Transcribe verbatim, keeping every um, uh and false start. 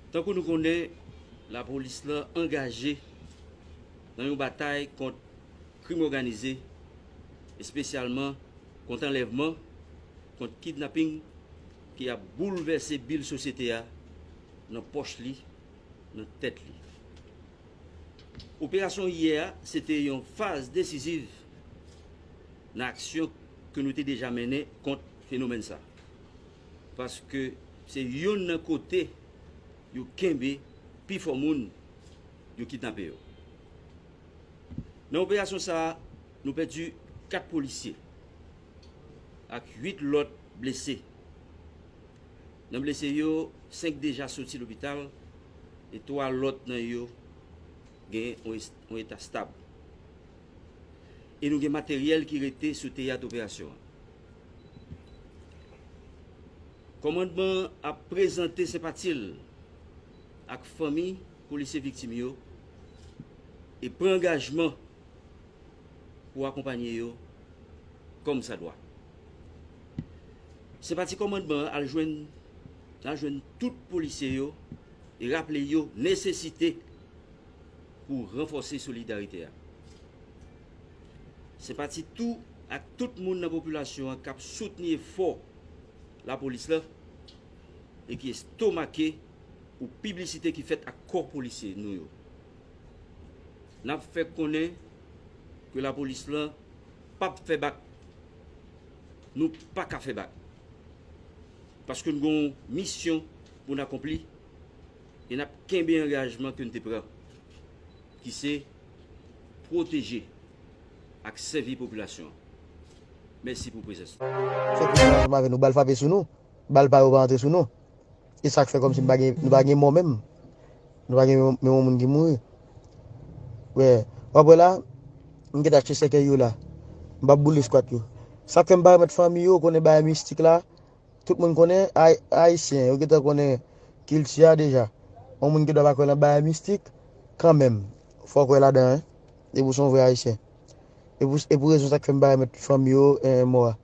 Tankou nou konnen, lapolis lan angaje nan yon batay kont krim òganize, espesyalman kont anlèvman, kont kidnaping ki ap boulvèse bil sosyete a nan pòch li, nan tèt li. Operasyon yè a, se te yon faz desiziv nan aksyon ke nou te deja mennen kont fenomèn sa. Paske se youn nan kote yo kenbe pifò moun yo kidnape yo. Nan operasyon sa a, nou pèdi kat polisye ak uit lòt blese. Nan blese yo, senk deja soti lopital e twa lòt nan yo gen yon es-, yon eta stab. E nou gen materyèl ki rete sou teyat operasyon an. Kòmandman an ap prezante senpati l ak fanmi polisye viktim yo e pran angajman pou akonpanye yo kòmsadwa. Senpati kòmandman an al jwenn, al jwenn tout polisye yo e raple yo nesesite pou ranfòse solidarite a. Senpati tou ak tout moun nan popilasyon an k ap soutni efò lapolis la e ki estomake pou piblisite ki fèt ak kò polisye nou yo. N ap fè konnen ke lapolis lan p ap fè bak. Nou pa ka fè bak. Paske n gen yon misyon pou n akonpli e n ap kenbe angajman ke n te pran, ki se pwoteje ak sèvi popilasyon an. Mèsi pou prezans nou. Fè koze ansanm avè nou, bal frape sou nou, bal pa yo pa antre sou nou. E sa k fè kòmsi m pa gen, nou pa gen mò menm. Nou pa gen menm, menm yon moun ki mouri. Wè, w ap wè la, m gentan achte sèkèy yo la. M p ap boule skwat yo. Sa k fè m pa remèt fanmi yo, konnen bagay mistik la, tout moun konnen, Ay-, Ayisyen, yo gentan konnen kilti a deja. Yon moun ki dwa pa kwè nan bagay mistik, kanmenm, fò w kwè ladan, wi. Depi w se yon vrè Ayisyen. E pou, e pou rezon sa k fè m pa remèt fanmi yo, eh, mò a.